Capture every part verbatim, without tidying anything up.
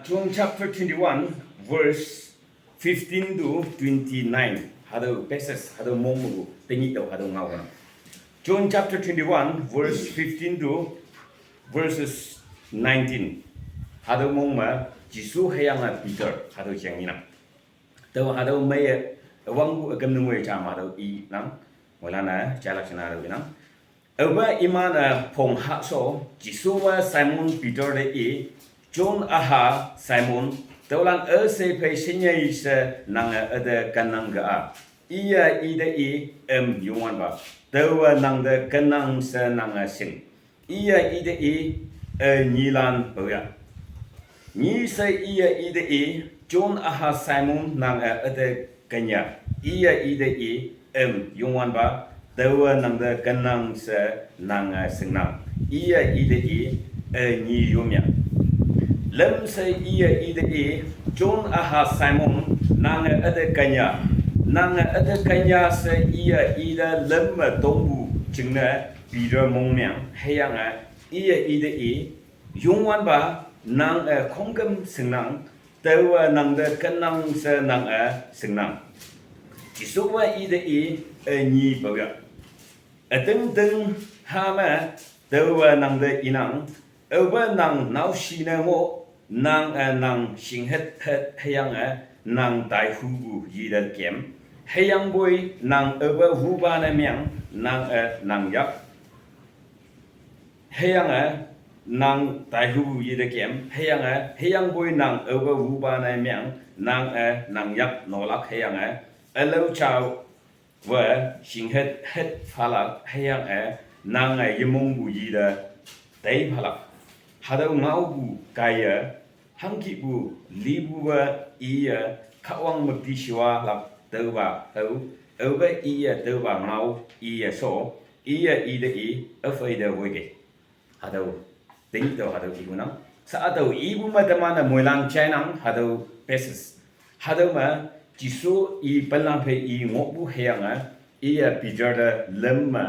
John chapter twenty-one, verse fifteen to twenty-nine. Hatüo passage, hatüo mong mepu tenyih tao hatüo ngao ngohnang. John chapter twenty-one, verse fifteen to verses nineteen. Hatüo mong me Jesu hüyange Peter hatüo jeng inang. Tao hatüo meiye üwangpu üküm nungwe jam hatüo inang. Moilan-e jailak jingne hatüo inang. Aope iman-e phong hah so, Jesuwe Simon Peter te i, John üha Simon, tüolan üshei phei shenyei she nange üte kennang ke-a. Iye ite i, Em, Youngwanpa, taowe nangte kennang she nange shing. Iye ite i, E nyilan paoya. Nyi she iye ite i, John üha Simon, nange üte kenya. Iye ite i, Em, Youngwanpa, taowe nangte kennang she nange shingnang. Iye ite i, E nyi yomya. Lüm she iye ite i, John üha Simon, nange üte kenya. Nange üte kenya she iye ite lüm me tongpu jingne Peter mongmeng, hüyange iye ite i, Youngwanpa, nange khongküm shingnang, taowe nangte kennang she nange shingnang. Jesuwe ite i, E nyi paoya. Ütingting ha me, taowe nangte inang, aope nang naoshine ngoh, nange nang shinghet het hüyange nang taihupu yite kem. Hüyangpoi nang aope wupa ne meng, nange nang yak. Hüyange nang taihupu yite kem, hüyange, hüyangpoi nang aope wupa ne meng, nange nang yak nolak hüyange, ülao jao we shinghet het phalak hüyange, nange yemongpu yite tei phalak. Hatüo ngaopu kaiye, hangkihpu lipuwe iye Kahwang müktishiwalak tüopa hao, aope iye tüopa ngao iye so, iye ite i, üphei te woike. Hatüo, tenyih tao hatüo ipu nang. Sha hatüo ipu me teman-e moilan jainang hatüo passage. Hatüo me Jesu i penlan phei i ngohpu hüyange, iye Peter te lüm me,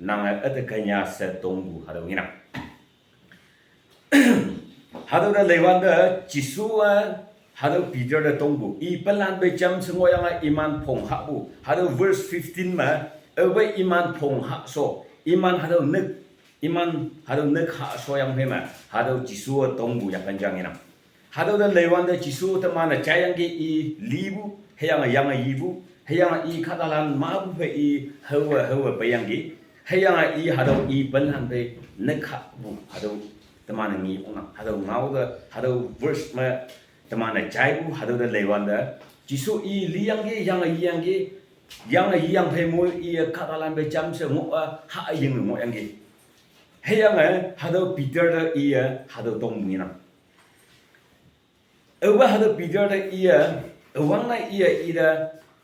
nange üte kenya she tongpu hatüo ngenang. Hatüo te leiwante Jesu-a hatüo Peter te tongpu. I penlan phei jamshe ngohyange iman phong hahpu. Hatüo verse fifteen me, aope iman phong hah so. Iman hatüo nük, iman hatüo nük hah shoyang phei me, hatüo Jesu-a tongpu yaphan jang inang. Hatüo te leiwante Jesu teman-e jaiyangki i lipu, hüyange yange yipu, hüyange i kahtalan mapu phei i haowe haowe peiyangki, hüyange i hatüo i penlan phei nük hahpu, hatüo teman-e nge ongnang, hatüo ngao te, hatüo verse me teman-e jaipu, hatüo te leiwante, Jesu i liyangki, yange yiyangki, yange yiyang phei moi iye kahtalan phei jamshe ngoh-a, ha ying ngohyangki. Hüyange hatüo Peter te iye hatüo tongpu ngenang. Aope hatüo Peter te iye, üwangne iye ite,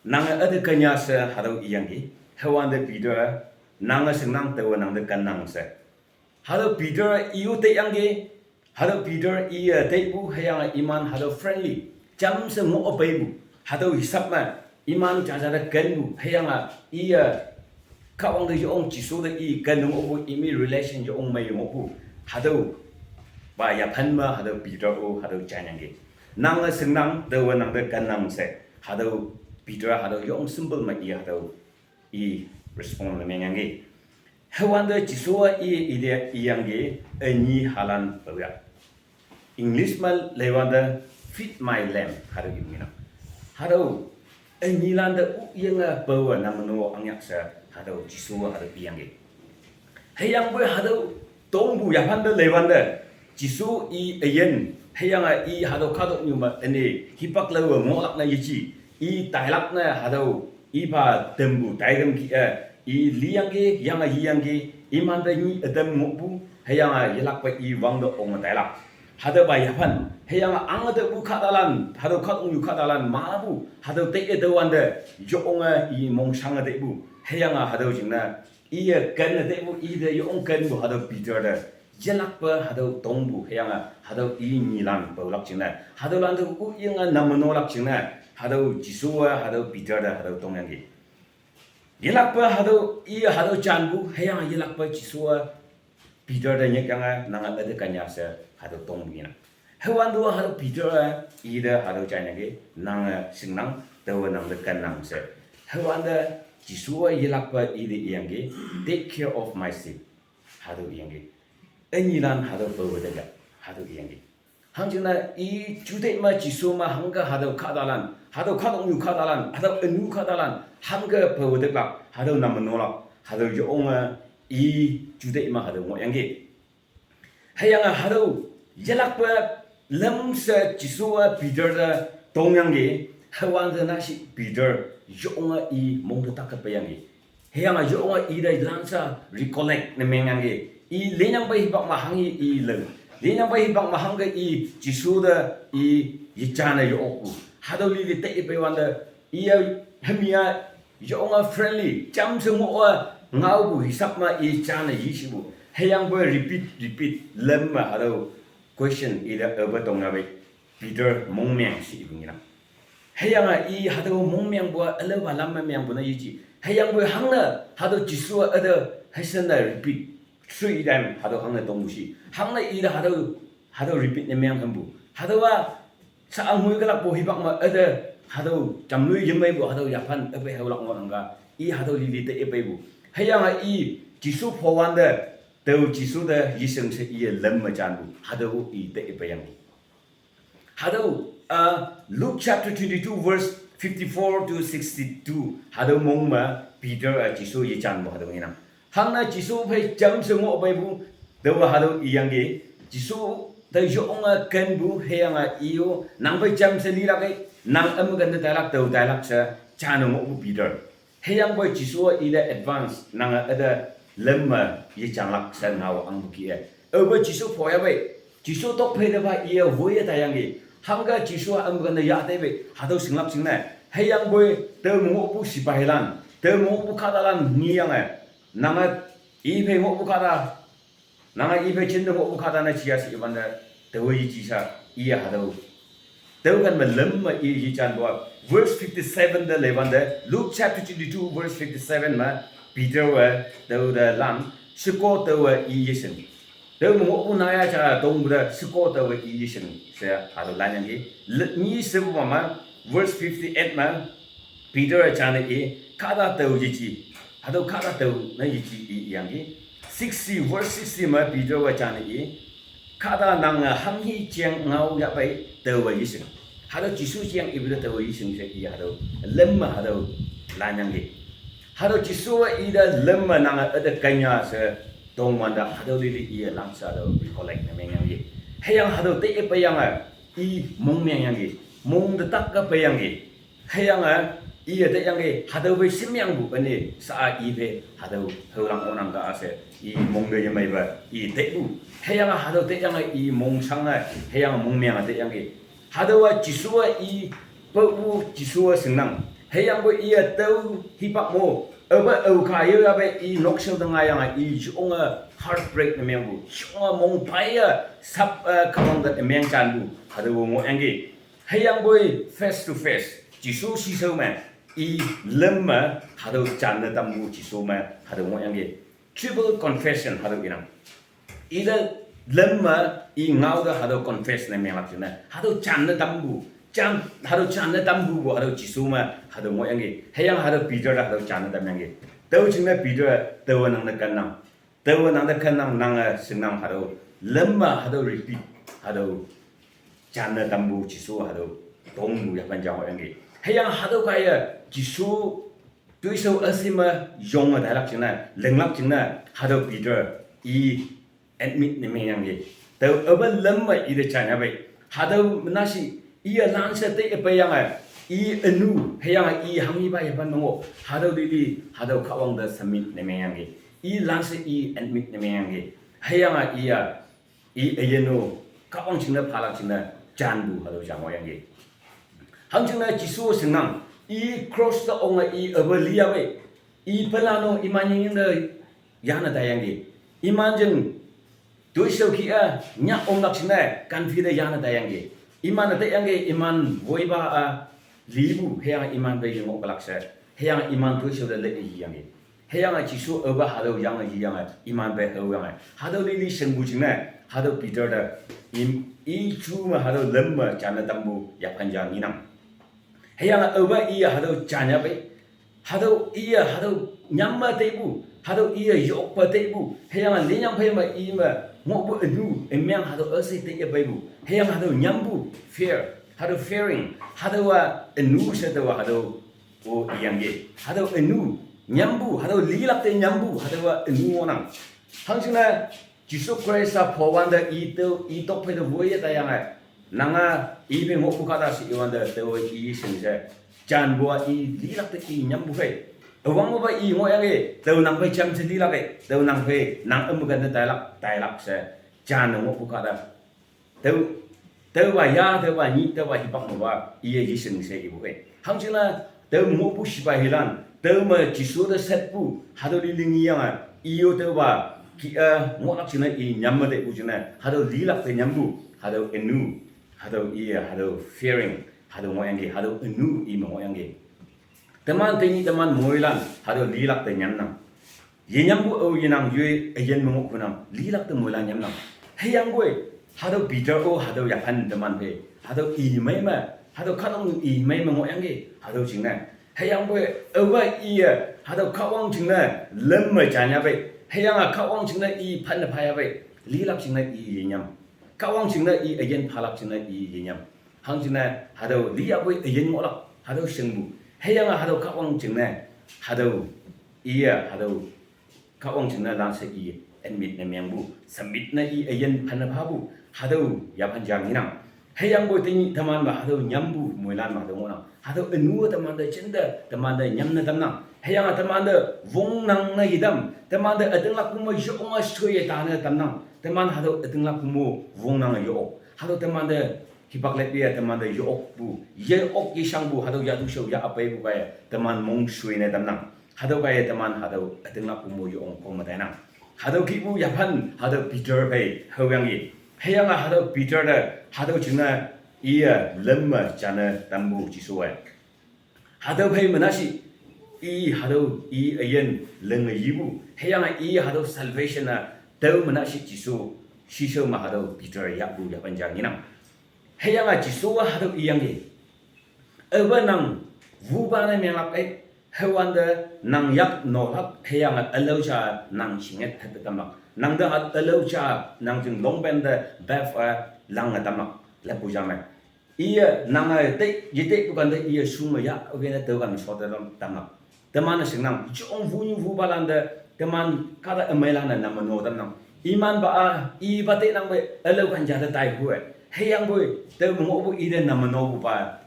nange üte kenya she hatüo iyangki. Hüwante Peter, nange shingnang taowe nangte kennang she. Hatüo Peter i-o teiyangki, hatüo Peter iye teipu hüyange iman hatüo friendly, jamshe ngoh peipu, hatüo hisap me, iman jaja te kenpu, hüyange iye Kahwang te yong Jesu te i ken ngohpu imi relation yong mei ngohpu. Hatüopa yaphan me hatüo Peter-o hatüo jainangki. Nange shingnang taowe nangte kennang she. Hatüo Peter hatüo yong simple me i hatüo i respond ne mengyangki. Hüwante Jesu-a i ite iyangki, E nyi halan paoya. English me leiwante Feed my lamb hatüo ipu ngenang. Hatüo, E nyilante üyinge paowe nang no angyak she, hatüo Jesu hatüo iyangki. Hüyangpoi hatüo tongpu yaphante leiwante, Jesu i üyin, hüyange i hatüo kahtoknyu me üne, hipak laowe ngohlak ne yeji, i tailak ne hatüo, ipa tempu taitam kih-e, i liyangki, yange yiyangki, iman te nyi ütam ngohpu, hüyange yelakpe i wangte onge tailak. Hatüopa yaphan, hüyange ange tepu kahtalan, hatüo kahtoknyu kahtalan mapu, hatüo tei-e tüowante, yonge i mongshange teipu, hüyange hatüo jingne, iye kenne teipu, ite yong kenpu, hatüo Peter te, yelakpe hatüo tongpu, hüyange hatüo i nyilan paolak jingne, hatüolante üyinge nang me nolak jingne, hatüo Jesu-a hatüo Peter te hatüo tongyangki. Yelakpe hatüo iye hatüo janpu, hüyange yelakpe Jesu-a Peter te nyikyange nange üte kenya she hatüo tongpu ngenang. Hüwante hatüo Peter-e ite hatüo janyangki, nange shingnang, taowe nangte kennang she. Hüwante Jesu-a yelakpe ite iyangki, take care of my sheep. Hatüo iyangki. Ünyilan hatüo pawe te ya. Hatüo iyangki. Hangjingne i juteih me Jesu me hangke hatüo kahtalan, hatüo kahtoknyu kahtalan, hatüo ünu kahtalan, hangke pawe te lak, hatüo name nolak, hatüo yonge i juteih me hatüo ngohyangki. Hüyange hatüo yelakpe lamshe Jesu-a Peter te tongyangki, hüwante nashi Peter yonge i mongte tak-e peiyangki. Hüyange yonge ite lanshe recollect ne mengyangki. I lenyang pei hipak me hanghi i leng. Lenyang pei hipak me hangke i Jesu te i yejane ye-okpu. Hatüo lili te ipeiwante iye hemi-a yonge friendly, jamshe ngoh-a ngaopu hisap me i jane yeshipu. Hüyangpoi repeat, repeat, lem me hatüo question ite aope tongya pei. Peter mongmeng she ipu ngenang. Hüyange i hatüo mongmengpu-a ülaopa lam me mengpu ne yeji. Hüyangpoi hangne hatüo Jesu-a üte hüshen ne repeat three time hatüo hangne tongpu shi. Hangne ite hatüo, hatüo repeat ne meng hempu. Hatüowa sha angmoi kelakpu hipak me üte hatüo jamloi yemeipu hatüo yaphan üpei haolak ngohnang ka. I hatüo lili te ipeipu. Hüyange i Jesu phowante, tao Jesu te yeshing she iye lem me janpu. Hatüo i te ipeiyangki. Hatüo, uh, Luke chapter twenty-two, verse fifty-four to sixty-two. Hatüo mong me Peter-a Jesu yejanpu hatüo ngenang. Hangne Jesu phei jamshe ngoh peipu, taowa hatüo iyangki, Jesu te yonge kenpu, hüyange i-o, nang phei jamshe lilak-e, nang üm kente tailak, tao tailak she, jane ngohpu Peter. Hüyangpoi Jesu-a ite advance, nange üte lem me yejanglak she ngao angpu kih-e. Aope Jesu phoya pei, Jesu tok phei tepa iye woiye taiyangki. Hangke Jesu-a üm kente yah tei pei, hatüo shinglak jingne. Hüyangpoi tao me ngohpu sipahilan, tao me ngohpu kahtalan ngeyange, nange i phei ngohpu kahta, nange i phei jinte ngohpu kahta ne jia she iwante, taowe yeji sha, iye hatüo. Tüoken me lem me i yejanpu-a, verse fifty-seven te leiwante, Luke chapter twenty-two, verse fifty-seven me, Peter-we, tao te lan, sheko taowe i yeshing. Tüo me ngohpu naya ja tongpu te sheko taowe i yeshing she hatüo lanyangki. Le, nyi shepupa me, verse fifty-eight me, Peter-e jane i, kahta tao yeji. Hatüo kahta tao ne yeji i iyangki. Sixty, verse sixty me Peter-we jane i, kahta nange hanghi jeng ngao yahpei taowe yeshing. Hatüo Jesu jeng ipu te taowe yeshing she i hatüo lem me hatüo lanyangki. Hatüo Jesu-a ite lem me nange üte kenya she tongwante hatüo lili iye lanshe hatüo recollect ne mengyangki. Hüyange hatüo te ipeiyange i mong mengyangki. Mong te tak-e peiyangki. Hüyange iye teyangki hatüo phei shemyangpu üne sha-a i phei hatüo haolak ngohnang ka she i mong te yemeipe i teipu. Hüyange hatüo teyange i mong shange, hüyange mongmenge teyangki. Hatüowa Jesu-a i paopu Jesu-a shingnang. Hüyangpoi iye tao hipak mo, aope aoka yeoyape i nokshao te ngaiyange i yonge heartbreak ne mengpu. Yonge mong paiye sap, eh, Kahwang te ümeng janpu. Hatüo ngohyangki. Hüyangpoi face to face, Jesu shishao me, i lüm me, hatüo janne tampu Jesu me, hatüo ngohyangki. Triple confession hatüo inang. Ite lüm me, i ngao te hatüo confess ne menglak jingne, hatüo janne tampu, jan, hatüo janne tampupu, hatüo Jesu me, hatüo ngohyangki. Hüyange hatüo Peter te hatüo janne tamyangki. Tüo jingne Peter, taowe nangte kennang. Taowe nangte kennang, nange shingnang hatüo. Lüm me hatüo repeat, hatüo janne tampu Jesu hatüo tongpu yaphan ja ngohyangki. Hüyange hatüo kaiye Jesu toishao üshei me yonge tailak jingne, linglak jingne, hatüo Peter i admit ne mengyangki. Tao aope lüm me ite janyapei. Hatüo nashi iye lanshe te ipeiyange, i ünu, hüyange i hanghipa yaphan me ngoh. Hatüo lili, hatüo Kahwang te submit ne mengyangki. I lanshe i admit ne mengyangki. Hüyange iya, i üyinno, Kahwang jingne phalak jingne, janpu hatüo ja ngohyangki. Hangjingne Jesu shingnang, i cross te onge i aope liyapei, i pelano iman yingying te yane taiyangki. Iman jing toishao kih-a nyah omlak jingne kanphi te yane taiyangki. Iman-e teyangki, iman woipa-a lipu, hüyange iman pe yengoh kelak she, hüyange iman toishao te le yiyangki. Hüyange Jesu aopa hatüo yange yiyange, iman pe haoyange, hatüo lili shingpu jingne, hatüo Peter te, im, I chu me hatüo lüm me jane tampu yaphan ja ngenang. Hüyange aopa iye hatüo janya pei. Hatüo iye hatüo nyam me teipu, hatüo iye yokpe teipu, hüyange linyang phei me i me ngohpu ünu ümeng hatüo üshei teiye peipu. Hüyange hatüo nyampu, fear, hatüo fearing, hatüowa ünu she taowa hatüo o iyangki. Hatüo ünu nyampu, hatüo lilak te nyampu, hatüowa ünu ngohnang. Hangjingne Jesu Khrista phowante i tüo, i tok phei te woiye taiyange, nanga i phei ngohpu kahta she iwante taowe i shing she, janpu-a i lilak te i nyampu phei. Üwangpupa i ngohyangki, tao nang phei jamshe lilak-e, tao nang phei nang üme kente tailak, tailak she, jan ngohpu kahta. Tao, taopa ya, taopa nyih, taopa hipak mepa iye yeshing she ipu khei. Hangjingne tao ngohpu shipa hilan, tüo me Jesu te setpu hatüo liling yange, iyo taopa kih-e ngohlak jingne i nyam me teipu jingne, hatüo lilak te nyampu, hatüo ünu, hatüo iye hatüo fearing, hatüo ngohyangki, hatüo ünu i me ngohyangki. Teman tenyih teman moilan hatüo lilak te nyamnang. Yenyampu ao yenang yoi üyin me ngohpunang, lilak te moilan nyamnang. Hüyangpoi hatüo Peter-o hatüo yaphan teman phei hatüo imei me, hatüo kahtoknyu imei me ngohyangki, hatüo jingne. Hüyangpoi aopa iye hatüo Kahwang jingne lüm me janya pei. Hüyange Kahwang jingne i phanne phaya pei. Lilak jingne i yenyam, Kahwang jingne i üyin phalak jingne i yenyam. Hangjingne hatüo liyapoi üyin ngohlak hatüo shingpu. Hüyange hatüo Kahwang jingne, hatüo iye hatüo Kahwang jingne lanshe i admit ne mengpu, submit ne i üyin phanne phapu, hatüo yaphan ja ngenang. Hüyangpoi tenyih teman me hatüo nyampu moilan me hatüo ngohnang. Hatüo ünu-a temante jinte temante nyamne tamnang. Hüyange temante wongnangne yetam, temante ütinglakpu me yonge shoiye tane tamnang. Teman hatüo ütinglakpu me wongnange yo-ok, hatüo temante hipak lepye temante yo-okpu, ye-ok yeshangpu, hatüo yatu shao ya-a peipu kaiye teman mong shoine tamnang. Hatüo kaiye teman hatüo ütinglakpu me yong kong me tainang. Hatüo kihpu yaphan hatüo Peter phei haoyangki. Hüyange hatüo Peter te hatüo jingne iye lüm me jane tampu Jesuwe. Hatüo phei menashi, i hatüo i üyin linge yipu, hüyange i hatüo salvation-a tao menashi Jesu shishao me hatüo Peter yahpu yaphan ja ngenang. Hüyange Jesu-a hatüo iyangki, aope nang wupa ne menglak-e, hüwante nang yak nolak, hüyange ülao ja nang shinget hüte tamlak. Nangte hatüo ülao ja nang jing longpente baf-a lange tamlak, leppu ja me. Iye nange tei yeteipu kante iye shu me ya wene tüo kan shotte tam tamnang. Teman-e shingnang, jong wunyu wupalante, teman kahta ümeilan-e name no tamnang. Imanpa-a, ipa teinang pei ülao kan ja te taipu-e. Hüyangpoi tüo me ngohpu ite name nopupa,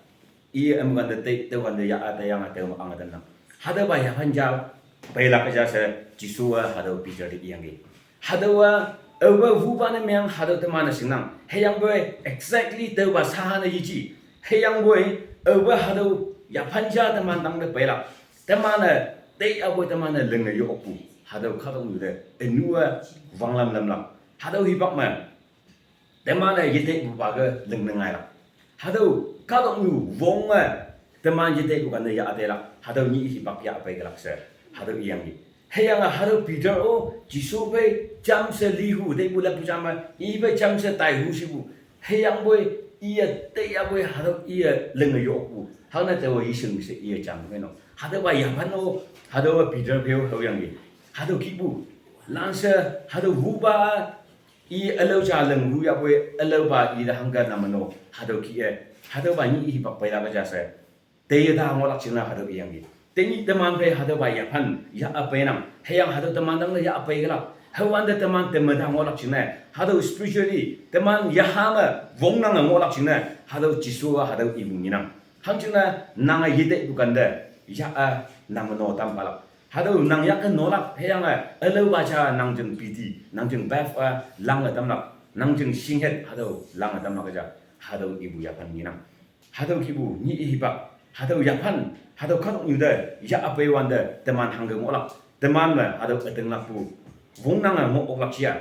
iye üm kante tei, tüo kante ya-a taiyange tüo me ange tamnang. Hatüopa yaphan ja peilak ja she Jesu-a hatüo Peter te iyangki. Hatüowa aope wupa ne meng hatüo teman-e shingnang. Hüyangpoi exactly tüopa sahane yeji. Hüyangpoi aope hatüo yaphan ja teman tangte peilak. Teman-e tei apoi teman-e linge yo-okpu, hatüo kahtoknyu te ünu-a wanglam lamlak. Hatüo hipak me teman-e yeteipupa ke lingne ngailak. Hatüo kahtoknyu wonge teman yeteipu kante ya-a teilak. Hatüo nyih hipak ya-a peikelak she hatüo iyangki. Hüyange hatüo Peter-o Jesu phei jamshe lihu teipu leppu ja me, i phei jamshe taihu shipu. Hüyangpoi iye tei yapoi hatüo iye linge yo-okpu, hangne taowe yeshing she iye jam kei no. Hatüopa yaphan-o, hatüowa Peter phei-o haoyangki. Hatüo kihpu lanshe hatüo wupa i ülao ja ling hu yapoi, ülaopa ite hangke name no, hatüo kih-e, hatüopa nyih hipak peilak ja she teiye ta ngohlak jingne hatüo iyangki. Tenyih teman phei hatüopa yaphan ya-a peinang. Hüyange hatüo teman tangte ya-a peikelak. Hüwante teman teme ta ngohlak jingne, hatüo spiritually teman yaha me wongnange ngohlak jingne hatüo Jesu-a hatüo ipu ngenang. Hangjingne nange yeteipu kante ya-a name no tamphalak. Hatüo nang yakke nolak, hüyange ülaopa ja nang jing piti, nang jing baf-a lange tamlak, nang jing shinghet hatüo lange tamlak ja, hatüo ipu yaphan ngenang. Hatüo kihpu nyih hipak, hatüo yaphan, hatüo kahtoknyu te ya-a peiwante teman hangke ngohlak, teman me hatüo ütinglakpu wongnange ngoh oklak jia.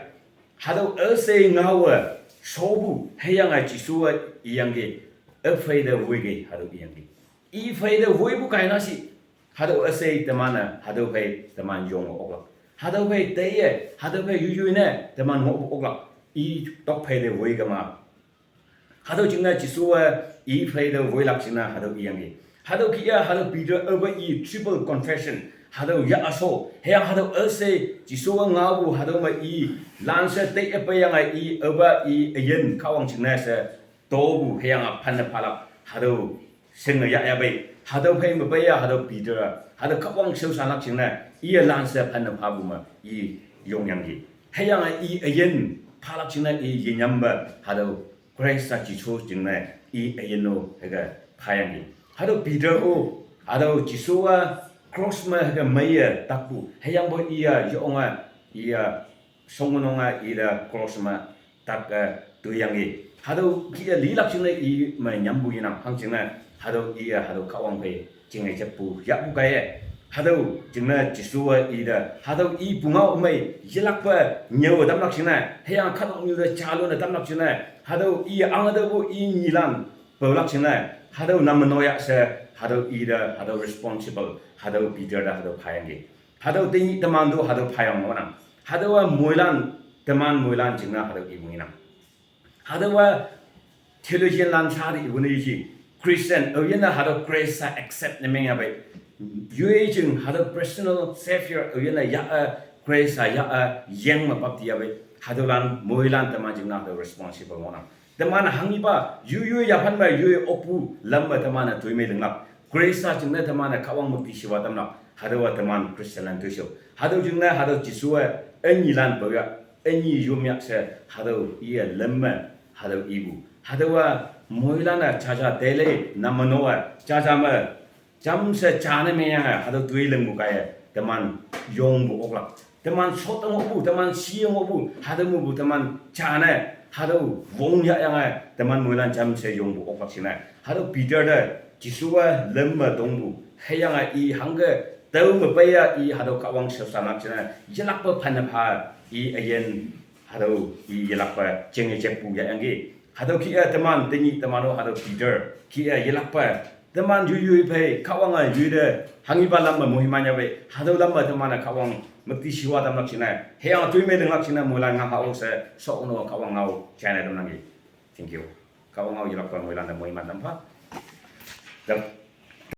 Hatüo üshei ngaowe shopu, hüyange Jesu-a iyangki, üphei te woike hatüo iyangki. I phei te woipu kaina shi, hatüo üshei teman-e hatüo phei teman yonge oklak. Hatüo phei teiye, hatüo phei yoiyoi ne teman ngohpu oklak. I tok phei te woikema Hatüo jingne Jesu-a i phei te woilak jingne hatüo iyangki. Hatüo kih-a hatüo Peter aope i triple confession. Hatüo ya aso. Hüyange hatüo üshei Jesu-a ngaopu hatüo me i lanshe tei-e peiyange i aope i üyin Kahwang jingne she topu hüyange phenne phalak hatüo shinge yahya pei. Hatüo phei me peiya hatüo Peter-a hatüo Kahwang shaoshanlak jingne iye lanshe phenne phapu me i yongyangki. Hüyange i üyin phalak jingne i yenyampe hatüo Khrista Jesu jingne i üyin-o hüke phayangki. Hatüo Peter-o hatüo Jesu-a cross me hüke meiye takpu hüyangpoi iya yonge iya shongnonge ite cross me tak-e toiyangki. Hatüo kih-e lilak jingne i me nyampu yenang hangjingne hatüo iye hatüo Kahwang phei jinge jeppu yahpu kaiye. Hatüo jingne Jesu-a ite hatüo i pungao ümei yelakpe nyüe tamlak jingne hüyange kahtoknyu te jalone tamlak jingne hatüo i ange tüopu i nyilan paolak jingne hatüo namme noya she hatüo ite hatüo responsible hatüo Peter te hatüo phayangki. Hatüo tenyih teman to hatüo phayang ngohnang. Hatüowa moilan, teman moilan jingne hatüo ipu ngenang. Hatüowa theologian lan sha te ipu ne yeji, Christian aoyinne hatüo Christ-a accept ne mengya pei. Yoi jing hatüo personal savior aoyinne ya-e Christ-a ya-e yeng me bapti ya pei. Hatüolan moilan teman jingne hatüo responsible ngohnang. Teman hanghipa yoi yoi yaphan me yoi okpu lam me teman-e toimei linglak. Christ-a jingne teman-e Kahwang müktishiwa tamlak. Hatüowa teman Christianlan toishao. Hatüo jingne hatüo Jesu-a ünyilan paoya, ünyi yomya she hatüo iye lüm me hatüo ipu. Hatüowa moilan-e jaja tele namme nowe jaja me jamshe jane mengyange hatüo toi lingpu kaiye teman yongpu oklak. Teman shot ngohpu, teman shi ngohpu, hatüo mepu teman jane hatüo wong yahyange teman moilan jamshe yongpu oklak jingne hatüo Peter te Jesu-a lüm me tongpu hüyange i hangke tao me peiya i hatüo Kahwang shaoshanlak jingne yelakpe phenne pha i üyin hatüo i yelakpe jinge jeppu yahyangki. Hatüo kih-e teman tenyih teman-o hatüo Peter kih-e yelakpe teman yoi yoi phei Kahwange yoi te hanghipa lam me moiman ya pei hatüo lam me teman-e Kahwang müktishiwa tamlak jingne hüyange toimei linglak jingne moilan ngao ha-o she shokno Kahwang ngao jaine tamnangki. Thank you. Kahwang ngao yelakpe moilan te moiman tam pha. Tao